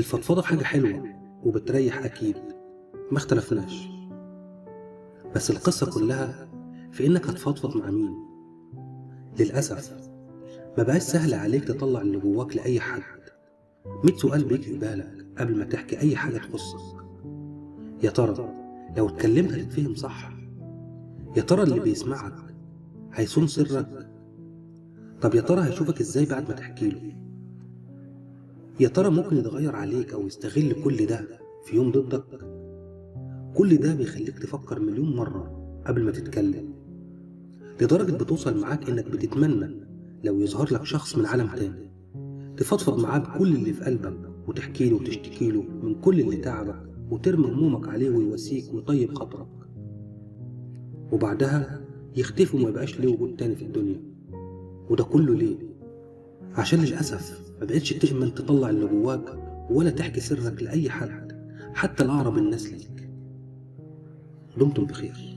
الفضفضة حاجة حلوة وبتريح أكيد، ما اختلفناش، بس القصة كلها في إنك هتفضفض مع مين. للأسف ما بقاش سهل عليك تطلع اللي جواك لأي حد. 100 سؤال بيجي في بالك قبل ما تحكي أي حاجة تخصك. يا ترى لو اتكلمت هتتفهم صح؟ يا ترى اللي بيسمعك هيصون سرك؟ طب يا ترى هيشوفك ازاي بعد ما تحكي له؟ يا ترى ممكن يتغير عليك أو يستغل كل ده في يوم ضدك؟ كل ده بيخليك تفكر مليون مرة قبل ما تتكلم، لدرجة بتوصل معاك إنك بتتمنى لو يظهر لك شخص من عالم تاني تفضفض معاه بكل اللي في قلبك وتحكي له وتشتكي له من كل اللي تعبك وترمي همومك عليه ويواسيك ويطيب خاطرك، وبعدها يختفي وما يبقاش ليه وجود تاني في الدنيا. وده كله ليه؟ عشان للأسف ما بقتش تأمن تطلع اللي جواك ولا تحكي سرك لأي حد، حتى الأقرب الناس ليك. دمتم بخير.